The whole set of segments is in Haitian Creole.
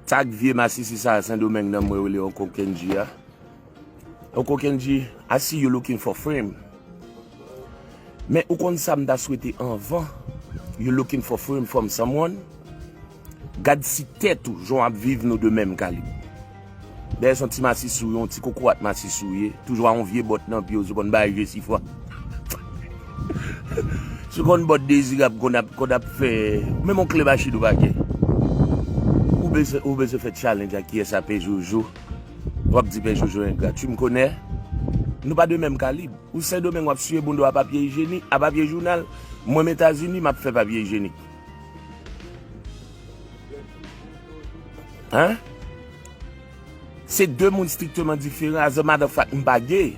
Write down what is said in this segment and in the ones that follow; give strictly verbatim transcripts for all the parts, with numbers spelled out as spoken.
Sa k vye masisi sa a Sendomeng nan mwen rele Uncle Kendji a. Uncle Kendji, I see you looking for fame. Men ou konn sa m ta swete anvan, you looking for fame from someone? Gad si tèt ou, jan w ap viv nou de menm kalib. Dayè se yon ti masisi w ye, yon ti kokorat masisi w ye. Toujou a yon vye bòt nan pye w, si w konn bay je sifwa. Si w konn bòt dezirab, konn ap, konn ap fè, menm yon kle machin ou pa gen. Ou bezwen, ou bezwen fè challenge ak kiyès a Pè Jojo. W ap di Pè Jojo engra. Tu me connais? Nou pa de menm kalib. Ou Sendomeng w ap siye bounda w a papye ijyenik, a papye jounal. Mwen menm Etazini, m ap fè papye ijyenik. Hein? Se de moun strikteman diferan. As a matter of fact, m pa gay.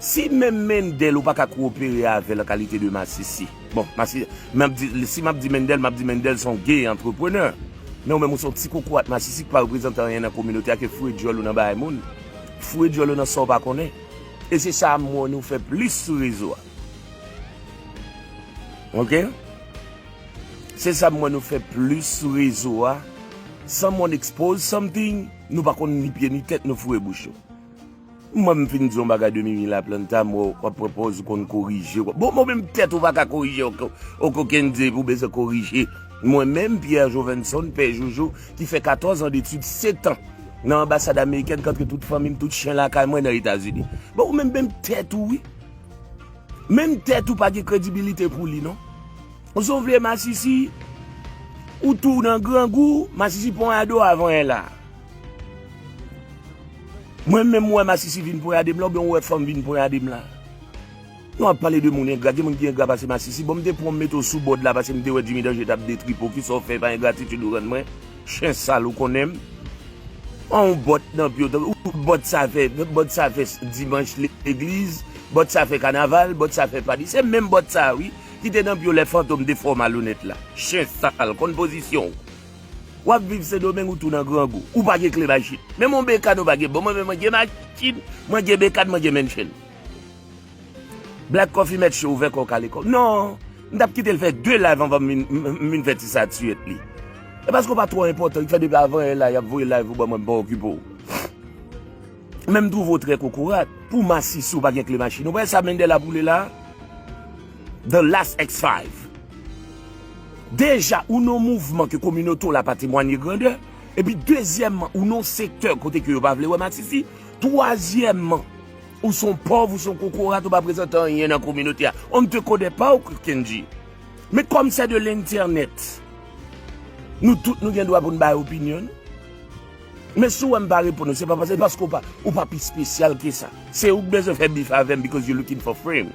Si menm Mendel ou pa ka kowopere avè l an kalite de masisi. Bon, masi, m ap di, si m ap di Mendel, m ap di Mendel se yon gay antreprenè. Men ou menm ou se yon ti kokorat masisi ki pa reprezante anyen nan kominote a ke foure djòl ou nan bagay moun. Foure djòl ou nan sa w pa konnen. E se sa m wè nou fè plis sou rezo a. Ok? Se sa m wè nou fè plis sou rezo a. Someone expose something, nou pa konn ni pye ni tèt, nou foure bouch nou. Mwen, m fin di yon bagay de Mimi Laplanta, m wè w ap pran pòz ou konn korije. Bon, mwen menm tèt ou pa ka korije, Uncle Kendji, pou bezwen korije. Mwen menm, Pierre Jovenson, Pè Jojo, ki fè katòz an detid, sèt an nan anbasad amerikèn, k antre tout fanmi m, tout chen lakay mwen nan Etazini. Bon, ou menm, menm tèt ou, wi. Menm tèt ou pa gen kredibilite pou li, non. Ou se yon vye masisi, ou tou nan grangou, masisi ponyade w avan yè la. Mwen menm, m wè masisi vin ponyade m la, oubyen w wè fanm vin ponyade m la. Nou ap pale de moun engra, gen moun ki engra pase masisi. Bon, m te pran w, m mete w sou bòd la, paske m te wè Jimmy Danger t ap detripe w, kisa w fè, pa engratitid ou rann mwen. Chen sal, ou konnen m. An yon bòt nan pye w, ou bòt sa fè, bòt sa fè dimanch legliz, bòt sa fè kanaval, bòt sa fè pati. Se menm bòt sa, wi, ki te nan pye w lè Fantom te fè w malonèt la. Chen sal, konn pozisyon w. W ap viv Sendomeng, ou tou nan grangou. Ou pa gen kle machin. Menm yon bekad ou pa gen. Bon, mwen menm, mwen gen machin, mwen gen bekad, mwen gen mansion. Black Coffee mèt cho, ouvè kò w, kale kò w. Non, m t ap kite l fè de live anvan m vin, m, m vin fè ti satiyèt li. E paske w pa twò enpòtan, ki fè depi avan yè la, y ap voye live ou ban mwen, m pa okipe w. Men m twouve w trè kokorat. Pou masisi, ou pa gen kle machin. Ou pa wè sa Mendel ap woule la? The Last X five. Deja, ou nan yon mouvman ke kominote w la pa temwanye grandè. Epi dezyèmman, ou nan yon sektè kote ke yo pa vle wè masisi. Twazyèmman, ou se yon pòv, ou se yon kokorat, ou pa prezante anyen nan kominote a. On ne te connaît pas, Kendji. Men kòm se de lentènèt, nou tout nou gen dwa pou n bay opinyon nou. Men si w wè m pa reponn ou, se pa paske, paske ou pa, ou pa pi espesyal ke sa. Se ou k bezwen fè bif avè m because you looking for fame.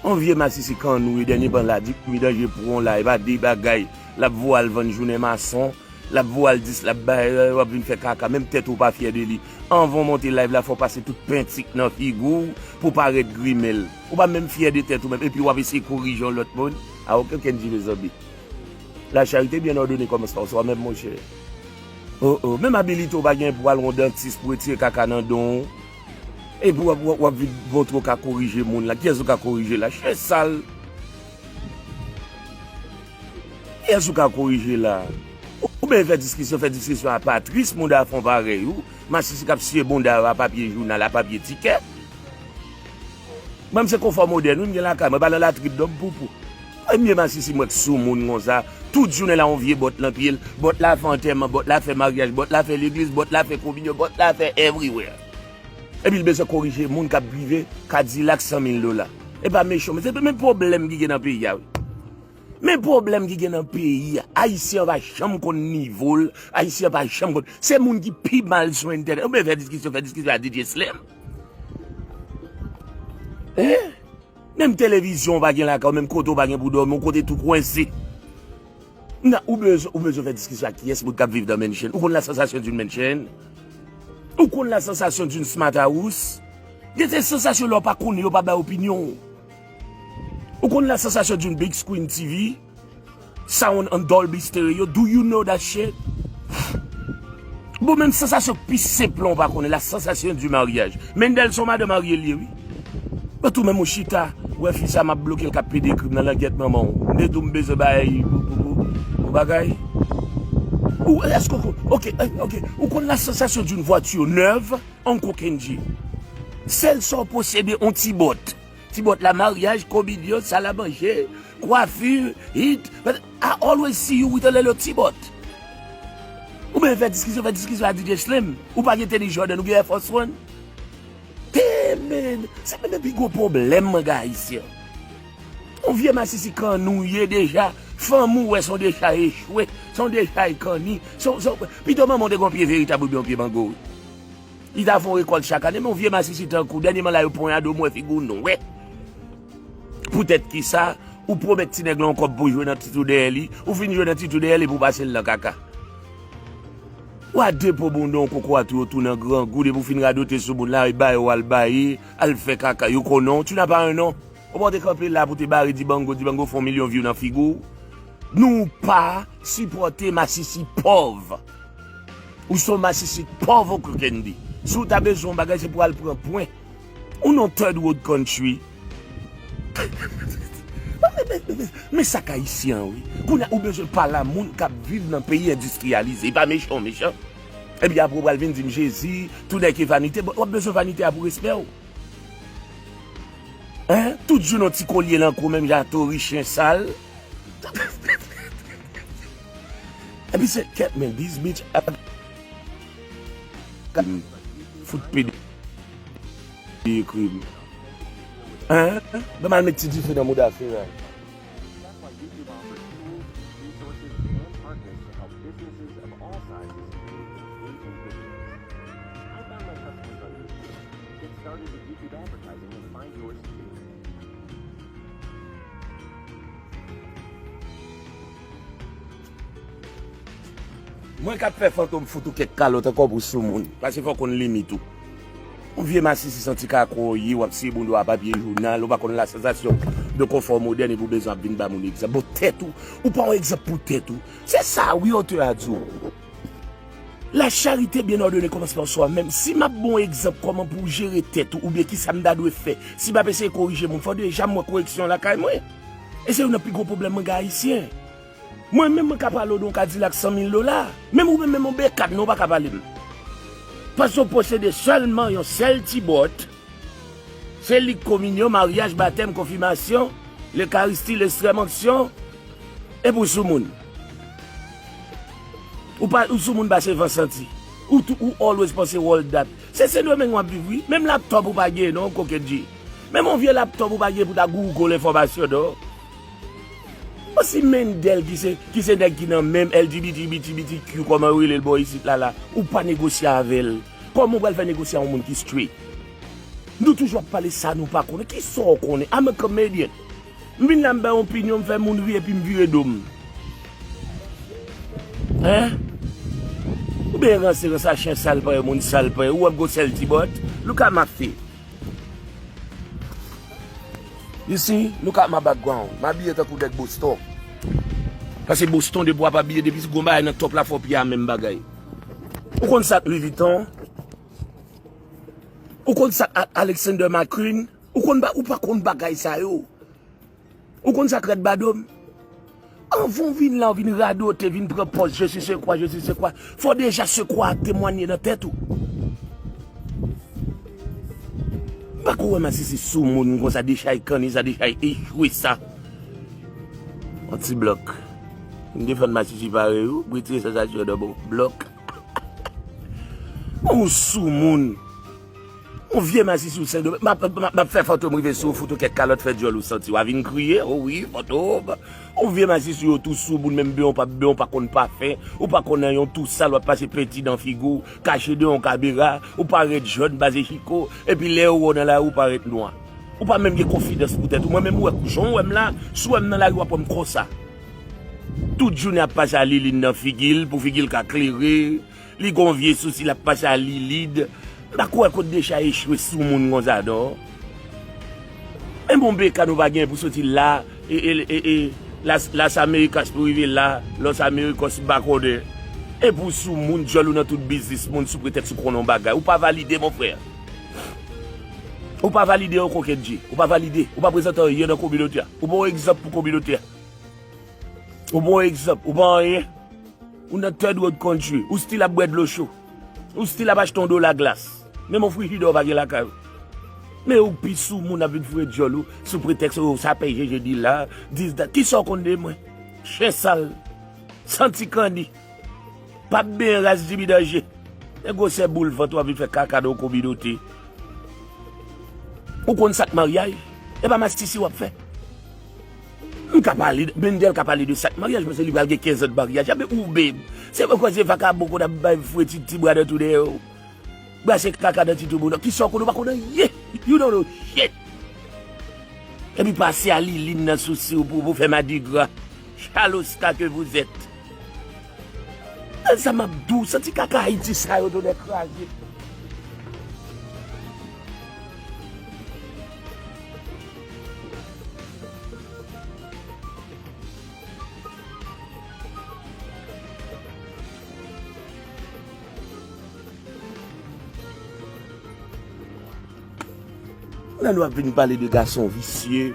On vye masisi kannou, e dènye ban la, di, Jimmy Danger pran w la, e pa de bagay, l ap voye al vann jounen mason, l ap voye al dis, l ap bay, w ap vin fè kaka, menm tèt ou pa fyè de li. Anvan w monte live la, fò w pase tout penti k nan figi w pou w parèt grimèl. Ou pa menm fyè de tèt ou menm, epi w ap eseye korije yon lòt moun. A okenn, okenn di mezanmi. La charité bien ordonnée commence par soi-même, monchè. Oh, oh. Menm abilite w pa gen pou al wè yon dantis pou retire kaka nan don w. Epi w ap, w ap, w ap vin montre w ka korije moun la. Kiyès ou ka korije la? Chen sal. Kiyès ou ka korije la? Ou, ou bezwen fè diskisyon, fè diskisyon a Patrice, moun da fon parèy ou. Masisi k ap siye bonda yo a papye jounal, a papye tikè. Mwen, m se konfò modèn, wi, m gen lakay mwen, pa nan latrip dòm poupou. Premye masisi m wè k sou moun konsa, tout jounen la, yon vye bòt nan pye l, bòt la fè antèman, bòt la fè maryaj, bòt la fè legliz, bòt la fè kominyon, bòt la fè everywhere. Epi l bezwen korije moun k ap drive Kadilak san mil dola. E pa mechan, men se men pwoblèm ki gen nan peyi a, wi. Men pwoblèm ki gen nan peyi a. Ayisyen an pa janm konn nivo l, Ayisyen an pa janm konn. Se moun ki pi mal sou entènèt. Ou bezwen fè diskisyon, fè diskisyon a D J Slim. Hein? Menm televizyon w pa gen lakay w, menm kote w pa gen pou dòmi, yon kote tou kwense. Nan, ou bezwen, ou bezwen fè diskisyon ak kiyès moun k ap viv nan mansion? Ou konn la sensation d'une mansion? Ou konn la sensation d'une smart house? Gen de sansasyon lè w pa konnen, yo pa bay opinyon w. Ou konn la sensation d'une big screen T V? Sound and Dolby Stereo. Do you know that shit? Bon, menm sansasyon pi senp lan w pa konnen, la sensation du mariage. Mendel se yon madanm marye l ye, wi. Mwen tou menm ou chita, wè fi sa m ap bloke l k ap pede ekri m nan langèt manman w. M te di w m bezwen bay pou, pou, pou, pou bagay. Ou, èske ou, ok, eh, ok, ou konn la sensation d'une voiture neuve en Kokenji? Sèl sa w posede, on ti bòt. Ti bòt la, maryaj, kominyon, sal a manje, kwafi, hit. I always see you with a little ti bòt. Ou byen fè diskisyon, fè diskisyon a D J Slim. Ou pa gen tenis Jordan, ou gen Air Force One. Te men, se menm pi gwo pwoblèm mwen gen Ayisyen. Yon vye masisi kanni w ye deja, fanmi w wè se yon decha echwe, se yon decha kanni, se, se, pito manman w te gen yon pye veritab oubyen yon pye mango wi. Li ta fè yon rekòt chak ane, men yon vye masisi tankou w, dènyèman la yo ponyade w, m wè figi w nwè. Poutèt kisa, ou pwomèt ti nèg la yon kòb pou w jwe nan ti twou dèyè li, ou fin jwe nan ti twou dèyè li pou w pase l nan kaka. W a depo bounda w koko a tou, yo tou nan grangou, depi w fin radote sou moun la, e bay ou al bay, al fè kaka, yo konnen w, tu n'as pas un nom. Ou pa te kanpe la pou te bare Dibango, Dibango fè yon milyon view nan figi w. Nou pa sipòte masisi pòv. Ou se yon masisi pòv, Okokendi. Si w ta bezwen yon bagay, se pou w al pran pwen. Ou nan third world country. Men sa k ayisyen an, wi. Kounye a, ou bezwen pale a moun k ap viv nan peyi endistriyalize. E pa mechan w mechan. Epi apre, ou pral vin di m Jezi, tout nèg ki vanite. Bon, w ap bezwen vanite a pou respè w. Hein? Tout jou nan ti kolye lan kou menm jan tori chen sal. Epi se kèt men, this bitch ap fout pede ekri m. Hein? Ban m al met ti dife nan mouda Feray. That's why YouTube offers tools, resources, and partners to help businesses of all sizes create engaging videos. I found my customers on YouTube. Get started with YouTube advertising and find yours today. Mwen k ap fè Fantom fout ou kèk kalòt ankò pou soumoun. Paske fò w konn limit ou. Yon vye masisi santi kako w ye, w ap siye bounda w a papye jounal, ou pa konn la sensation de confort moderne epi w bezwen ap vin ba moun egzanp. Bon, tèt ou, ou pa yon egzanp pou tèt ou. Se sa wi otè a di w. La charité bien ordonnée commence par soi-même. Si m ap ba w egzanp kòman pou w jere tèt ou, oubyen kisa m ta dwe fè, si m ap eseye korije moun, fò deja m wè koreksyon lakay mwen. E se youn nan pi gwo pwoblèm mwen gen ayisyen. Mwen menm, mwen ka pale w de yon Kadilak san mil dola. Menm ou menm, menm yon bekad, non, ou pa ka pale m. Paske w posede sèlman yon sèl ti bòt. Se li k kominyon, maryaj, batèm, konfimasyon, lekaristi, lekstrèm onksyon, epi w soumoun. Ou pa, ou soumoun pase van santi. Ou tou, ou always panse w all that. Se Sendomeng w ap viv, wi. Menm laptop ou pa gen, non, Kokendi. Menm yon vye laptop ou pa gen pou ta Google enfòmasyon, non. Osi Mendel ki se, ki se nèg ki nan menm L G B T, B T, B T Q, kòman yo rele l bò isit la la, ou pa negosye avè l. Kòman w pral fè negosye a yon moun ki straight? Nou toujou ap pale sa nou pa konnen. Kisa w konnen? I'm a comedian. M vin la, m bay opinyon, m fè moun ri epi m vire do m. Hein? Ou byen ranse, ranse a chen sal parèy moun sal parèy. Ou wè m gon sèl ti bòt? Look at my feet. You see? Look at my background. M abiye tankou nèg Boston. Paske Boston, depi w ap abiye, depi gon bagay nan top la, fò pye a menm bagay. Ou konn sa k Louis Vuitton? Ou konn sa k A-, Alexander McQueen? Ou konn ba-, ou pa konn bagay sa yo. Ou konn sa k rèd badom? Anvan w vin la, w vin radote, vin pran pòz, je suis ce quoi, je suis ce quoi. Fò deja ce quoi a temwanye nan tèt ou. M pa ko wè masisi soumoun konsa, dechay kanni sa, dechay echwe sa. Yon ti blòk. M defann masisi parèy ou, retire sansasyon nan bon blòk. Yon soumoun. Yon vye masisi ou Sendomeng. M ap, m ap, m ap fè Fantom rive sou ou, fout ou kèk kalòt, fè dyòl ou santi. W a vin kriye, o wi, Fantom. Yon vye masisi yo tou soumoun, menm ben w pa, ben w pa konn pafen, ou pa konn anyen, w tou sal, w ap pase penti nan figi w, kache dèyè yon kamera, ou pa rèd jòn, pase chiko, epi lè yo wè w nan lari, ou parèt nwa. Ou pa menm gen konfidans pou tèt ou. Mwen menm, ou wè, jan w wè m la, si w wè m nan lari, w ap wè m konsa. Tout jounen ap pase a lilin nan figi l, pou figi l ka klere. Li gon vye sousi, l ap pase a lilid. M pa kwè kot decha echwe sou moun konsa, non. Men bon, beka nou pa gen pou soti la, e, e, e, e, Las, Las Americas pou rive la, Los Americos m pa konnen. E pou sou moun, dyòl ou nan tout biznis moun sou pretèks ou konnen yon bagay. Ou pa valide, mon frè. Ou pa valide, yon kokenn dje. Ou pa valide. Ou pa prezante anyen nan kominote a. Ou pa yon egzanp pou kominote a. Ou pa yon egzanp. Ou pa anyen. Ou nan third world country, ou still ap bwè dlo cho. Ou still ap achte yon dola glas. Menm yon frijidè ou pa gen lakay ou. Men ou pi soumoun ap vin foure dyòl ou sou pretèks ou sa peye J J di la, dis dat. Kisa w konn de mwen? Chen sal. Santi kanni. P ap benyen ras dibi danje. Men gwosè boul vant ou ap vin fè kaka nan yon kominote. Ou konn sa k maryaj? E pa masisi w ap fè. M ka pale, Mendel ka pale de sa k maryaj, paske li pral gen kenz an de maryaj. Enben, ou menm, se pou koze vakabon konn ap bay fwe ti, ti bra nan tou dèyè w. Brase kaka nan ti tou moun. Kisa w konn, ou pa konn anyen. You don't know shit. Epi pase a Liline nan sousi w pou, pou fè madigra. Chaloska que vous êtes. Sa m ap di w, santi kaka Ayiti sa yo tonè kraze. Lè nou ap vin pale de gason visye,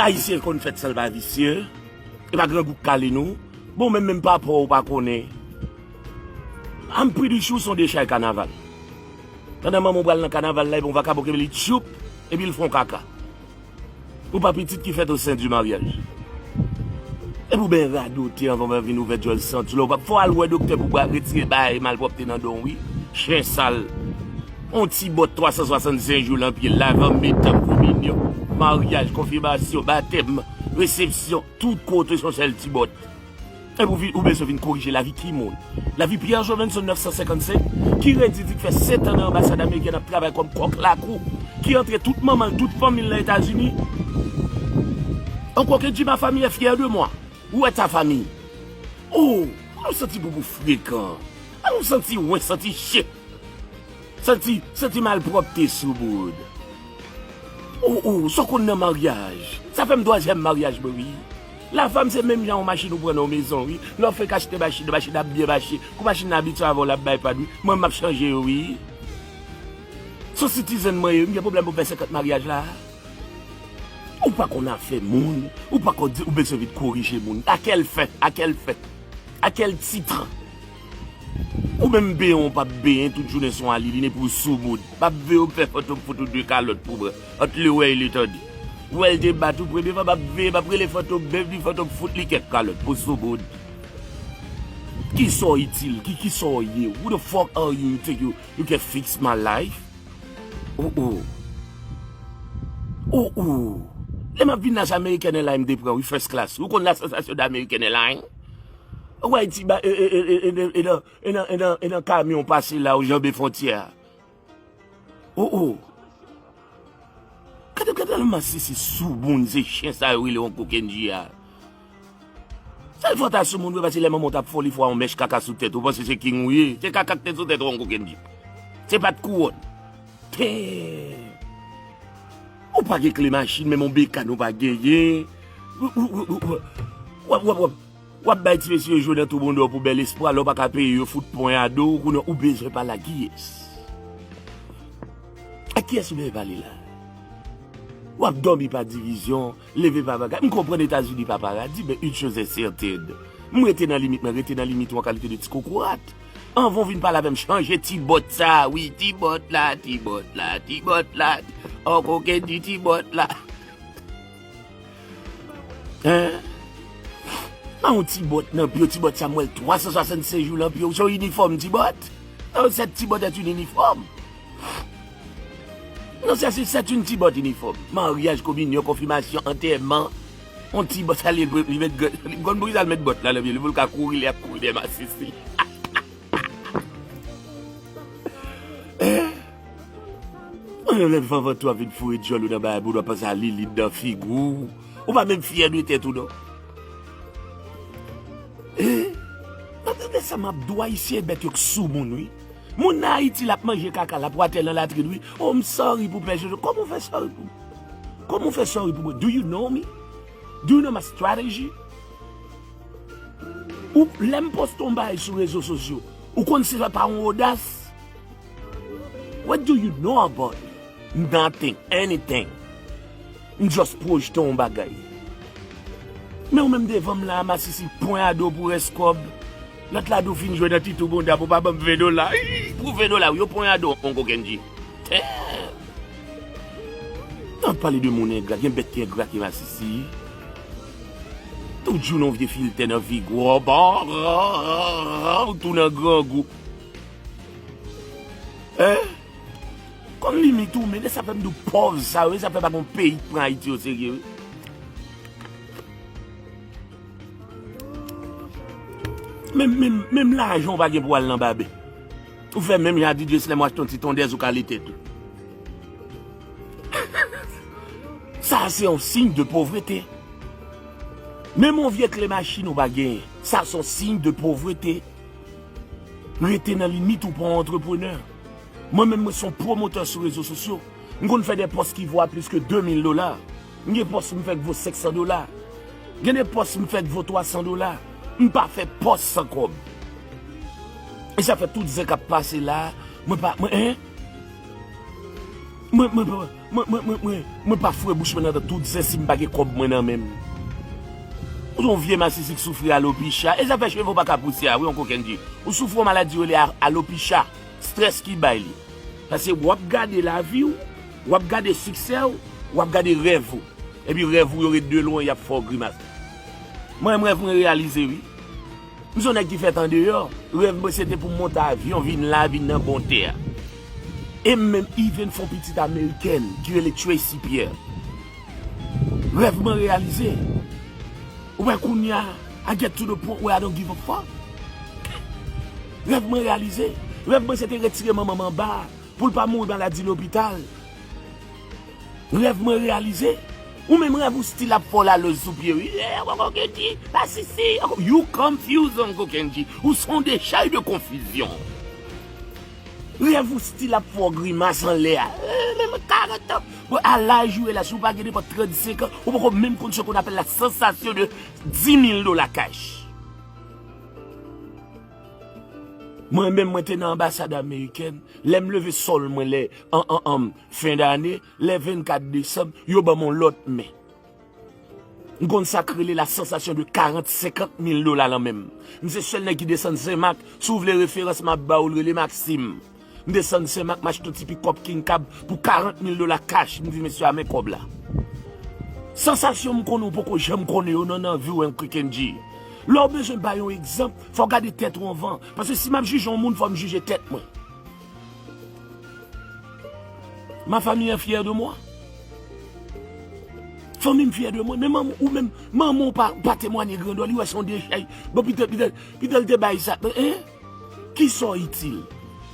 Ayisyen konn fèt san l pa visye. E pa grangou k kale nou. Bon, menm, menm papa w pa konnen. I'm pretty sure se yon dechay kanaval. Pandan manman w pral nan kanaval la, epi yon vakabon kenbe li tchoup, epi l fè yon kaka. Ou pa pitit ki fèt au sein du mariage. Epi w ben radote anvan w vin ouvè dyòl santi w la. Ou pa, fò w al wè doktè pou w retire bagay malpwòpte nan don w, wi. Chen sal. On ti bòt twa san swasannsenk jou lan pye, lavan, metan, kominyon, maryaj, konfimasyon, batèm, resepsyon, tout kote se yon sèl ti bòt. Epi ou vin, ou bezwen vin korije lavi ki moun? Lavi Pierre Jovenson nèf san senkannsenk, ki redi di k fè sèt an nan anbasad amerikèn ap travay kòm kòk lakou, ki antre tout manman l, tout fanmi l nan Etazini. Oncle Kendji, ma famille est fière de moi. Où est ta famille? Oh, an nou santi boubou frekan. An nou santi wen, santi chen. Santi, santi malpwòpte sou boud. Ou, ou, sa w konn nan maryaj? Sa fè m twazyèm maryaj mwen, wi. Lafam se menm jan yon machin ou pran nan yon mezon, wi. Lè w fenk achte machin, machin ap byen mache. Kou machin nan abitye avè w, l ap bay pàn, wi. Mwen, m ap chanje yo, wi. Se yon citizen mwen ye, m gen pwoblèm pou m fè senkant maryaj la. Ou pa konn afè moun, ou pa konn di, ou bezwen vin korije moun. À quelle fin? À quelle fin? À quel titre? Ou menm benyen w p ap benyen tout jounen se yon aliline pou w soumoun. M ap veye w fè fantom foto de kalòt pou mwen. Ant lewè e letande. Wè l te bat ou premye fwa, m ap veye, m ap rele fantom, benvni fantom, fout li kèk kalòt pou soumoun. Kisa w itil? Ki, kisa w ye? Who the fuck are you? You think you, you can fix my life? Oh, oh. Oh, oh. Lè m ap vin la, se American Airlines m te pran, wi, first class. Ou konn la sensation de American Airlines? Ou wè ti ba, e, e, e nan, e nan, e nan, e nan kamyon pase la, ou janbe fwontyè a. Oh, oh. Gade, gade, gade, masisi soumoun, se chen sa yo rele Oncle Kendji a. Sèl fòt a soumoun vre, paske lè manman w t ap fè w, li fè w yon mèch kaka sou tèt ou, ou panse se king ou ye? Se kaka k te sou tèt ou, Oncle Kendji. Se pa t kouwòn. Damn. Ou pa gen kle machin, menm yon bekàn ou pa genyen. W ap, w ap, w ap, w ap bay ti mesye yo jwe nan tou bonda w pou bèl espwa, lè w pa ka peye yo fout pwen a do w, kounye a ou bezwen pale a kiyès? A kiyès ou bezwen pale la? W ap dòmi pa divizyon, leve pa bagay. M konprann Etazini pa paradi, men une chose est certaine. M rete nan limit mwen, rete nan limit ou an kalite de ti kokorat. Anvan w vin pale avè m, chanje ti bòt sa, wi, ti bòt la, ti bòt la, ti bòt la. Oncle Kendji, ti bòt la. Hein? A yon ti bòt nan pye w, ti bòt sa m wè l twa san swasannsenk jou lan pye w, se yon inifòm ti bòt? Non, cette ti bòt est une uniforme. Non, c'est, c'est, c'est une ti bòt inifòm. Maryaj, kominyon, konfimasyon, antèman. On ti bòt, sa li, li met gr-, li konn pou ki sa l met bòt la nan pye li, pou l ka kouri, li ap kouri dèyè masisi. Eh? Mwen, lè fanfan tou ap vin foure dyòl ou nan bagay, pou w ap pase a Liline nan figi w. Ou pa menm fyè de tèt ou, non. Eh? Tande sa m ap di w, Ayisyen bèt yo k soumoun, wi. Moun nan Ayiti, l ap manje kaka, l ap watè nan latrin, wi. Oh, m sorry pou Pè Jojo. Kòman w fè sorry pou, kòman w fè sorry pou mwen? Do you know me? Do you know my strategy? Ou, lè m poste yon bagay sou rezo sosyo, ou konn se pa yon odas? What do you know about me? Nothing, anything. M just pwojte yon bagay. Men ou menm devan m la, masisi, pwen a do pou rès kòb. Lòt la di w fin jwe nan ti tou bonda pou pa ban m ven dola. Ii, pou ven dola, wi, yo ponyade w, Oncle Kendji. Tè! N ap pale de moun engra, gen bèt ki engra ki masisi. Tout jou nan vye filtè nan figi w, ba, ra, ra, ra, ou tou nan grangou. Hein? Konn limit ou, men, e sa fè m di w pòv sa yo, e sa fè pa gon peyi k pran Ayiti o serye, wi. Menm, menm, menm lajan w pa gen pou w al nan baben. Ou fè menm jan a D J Slam, w achte yon ti tondèz, ou kale tèt ou. Sa se yon siy de povrete. Menm yon vye kle machin ou pa genyen, sa se yon siy de povrete. Rete nan limit ou pa yon antreprenè. Mwen menm, mwen se yon pwomotè sou rezo sosyo. M konn fè de pòs ki vo a plis ke de mil dola. M gen pòs m fè k vo senk san dola. Gen de pòs m fè k vo twa san dola. M pa fè pòs san kòb. E sa fè tout zen k ap pase la, mwen pa, mwen, en? Mwen, mwen, mwen, mwen, mwen, mwen, mwen pa foure bouch mwen nan tout zen si m pa gen kòb mwen nan men m. Ou se yon vye masisi k soufri alopecia. E sa fè cheve w pa ka pouse a, wi, Oncle Kendji. Ou soufri yon maladi yo rele a-, alopecia. Strès ki bay li. Paske w ap gade lavi w, w ap gade siksè w, w ap gade rèv ou. Epi rèv ou yo ret de lwen, y ap fè w grimas. Mwen menm rèv mwen reyalize, wi. M se yon nèg ki fèt andeyò. Rèv mwen se te pou m monte avyon, vin la, vin nan bon tè a. E m menm even fè yon pitit amerikèn ki rele Tracy Pierre. Rèv mwen reyalize. Ou wè kounye a, I get to the point where I don't give a fuck. Rèv mwen reyalize. Rèv mwen se te retire manman m anba a pou l pa mouri maladi lopital. Rèv mwen reyalize. Ou menm rèv ou still ap fè w laloz sou pye, wi. Eh, Oncle Kendji, masisi, Oncle, you confuse, Oncle Kendji. Ou se yon dechay de konfizyon. Rèv ou still ap fè w grimas anlè a. Eh, menm karant an. Bon, a laj ou ye la, si w pa gen nenpòt trannsenk an, ou poko menm konn ce qu'on appelle la sensation de dis mil dola cash. Mwen menm, mwen te nan anbasad amerikèn. Lè m leve sòl mwen, lè, an, an, an, fen dane, lè vennkat desanm, yo ban m yon lòt men. M konn sa k rele la sensation de karant, senkant mil dola nan men m. M se sèl nèg ki desann Senmak. Si w vle referans, m ap ba w l, rele Maxime. M desann Senmak, m achte yon ti pikòp King Cab pou karant mil dola cash. M di mesye a, men kòb la. Sansasyon m konnen w poko janm konnen yo non nan vi w, Oncle Kendji. Lè w bezwen bay yon egzanp, fò w gade tèt ou anvan. Paske si m ap jije yon moun, fò m jije tèt mwen. Ma famille est fière de moi. Fanmi m fyè de mwen. Men manman ou menm, manman w pa, pa temwanye grandè w, li wè se yon dechay. Bon, Peter, Peter, Peter te bay sa. Men, hein? Kisa w itil?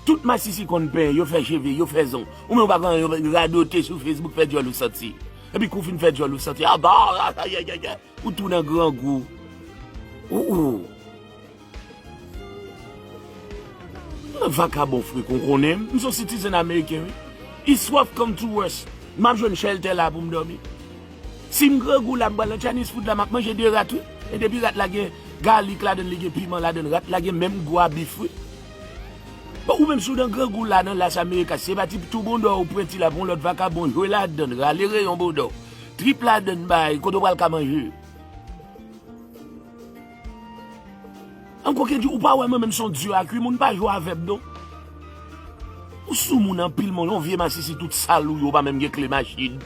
Tout masisi konn penyen, yo fè cheve, yo fè zong. Ou menm ou pa konn anyen, yo radote sou Facebook, fè djòl ou santi. Epi kou fin fè djòl ou santi, a ba, a, a, ya, ya, ya. Ou tou nan grangou. Ou, ou. Vakabon frekan, ou konnen m, m se yon citizen ameriken, wi. It's worst come to worst. M ap jwenn shelter la pou m dòmi. Si m grangou la, m pral nan Chinese food la, m ap manje de rat, wi. E depi rat la gen galik ladann, li gen piman ladann, rat la gen menm gou a bif, wi. Bon, ou menm si w nan grangou la, nan Las Americas, se pa ti tou bonda w pwenti la pou yon lòt vakabon jwe ladann, rale reyon bonda w. Trip ladann, bay, kote w pral ka manje. Ankò ke di, ou pa wè mwen menm se yon dye ak wi, moun pa jwe avè m non. Ou sou moun anpil, mon, yon vye masisi tout sal ou ye, ou pa menm gen kle machin.